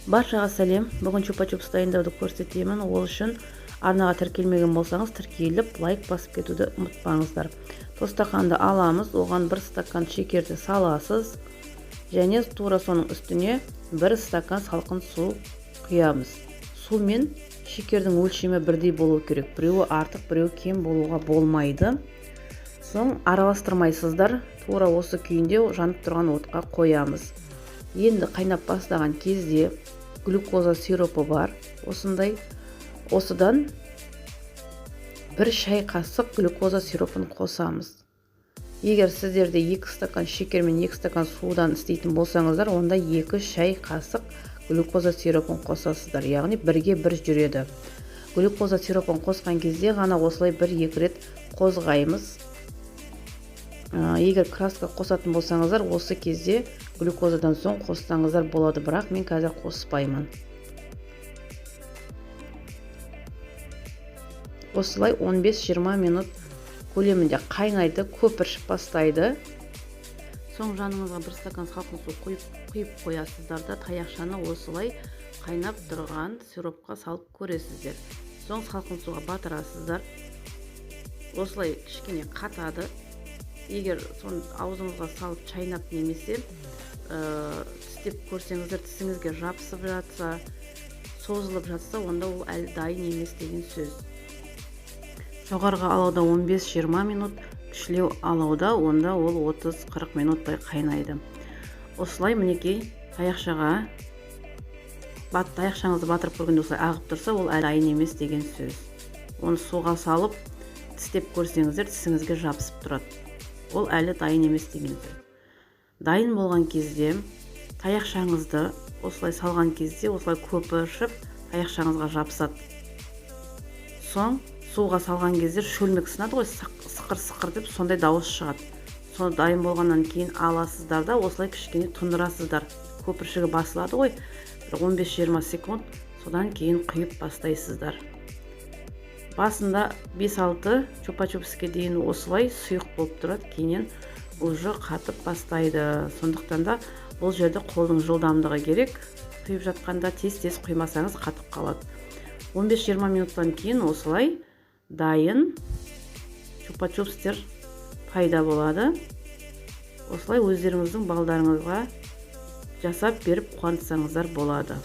Баршаға сәлем! Бүгін чупа-чупс дайындауды көрсетемін. Ол үшін арнаға тіркелмеген болсаңыз, тіркеліп, лайк басып кетуді ұмытпаңыздар. Тостақанды аламыз, оған 1 стакан шекерді саласыз және тура соның үстіне 1 стакан салқын су құямыз. Су мен шекердің өлшемі бірдей болу керек. Біреуі артық, біреуі кем болуға болмайды. Соң араластырмайсыздар, тура осы күйінде жанып тұрған отқа қоямыз. Енді қайнап бастаған кезде глюкоза сиропы бар, осындай, осыдан 1 шай қасық глюкоза сиропын қосамыз. Егер сіздерде 2 стакан шекер мен 2 стакан судан істейтін болсаңыздар, онда 2 шай қасық глюкоза сиропын қосасыздар, яғни бірге бір жүреді. Глюкоза сиропын қосқан кезде ғана осылай 1-2 рет қозғаймыз. Егер краска қосатын болсаңыздар, осы кезде глюкозадан соң қоссаңыздар болады, бірақ мен қазір қоспаймын. Осылай 15-20 минут көлемінде қайнайды, көпіршіп бастайды. Соң жаныңызға 1 стакан салқын су құйып қоясыздар да, таяқшаны осылай қайнап тұрған сиропқа салып көресіздер. Соң салқын суға батырасыздар. Осылай кішкене қатады. Егер соны аузыңызға салып шайнап немесе тістеп көрсеңіздер, тісіңізге жабысып жатса, созылып жатса, онда ол әлі дайын емес деген сөз. Жоғарғы алауда 15-20 минут, кішілеу алауда онда ол 30-40 минуттай қайнайды. Осылай мінекей таяқшаға таяқшаңызды батырып көргенде осылай ағып тұрса, ол әлі дайын емес деген сөз. Оны суға салып тістеп көрсеңіздер, тісіңізге жабысып тұрады. Ол әлі дайын емес деген сөз. Дайын болған кезде таяқшаңызды осылай салған кезде осылай көпіршіп таяқшаңызға жабысады. Соң суға салған кезде шөлмек сынады ғой, сықыр-сықыр деп сондай дауыс шығады. Соны дайын болғаннан кейін аласыздар да осылай кішкене тұндырасыздар. Көпіршігі басылады ғой, бір 15-20 секунд, содан кейін құйып бастайсыздар. Басында 5-6 чупа-чупске дейін осылай сұйық болып тұрады, кейіннен уже қатып бастайды. Сондықтан да бұл жерде қолдың жылдамдығы керек. Құйып жатқанда тез-тез құймасаңыз қатып қалады. 15-20 минуттан кейін осылай дайын чупа-чупстер пайда болады. Осылай өздеріңіздің балдарыңызға жасап беріп қуантсаңыздар болады.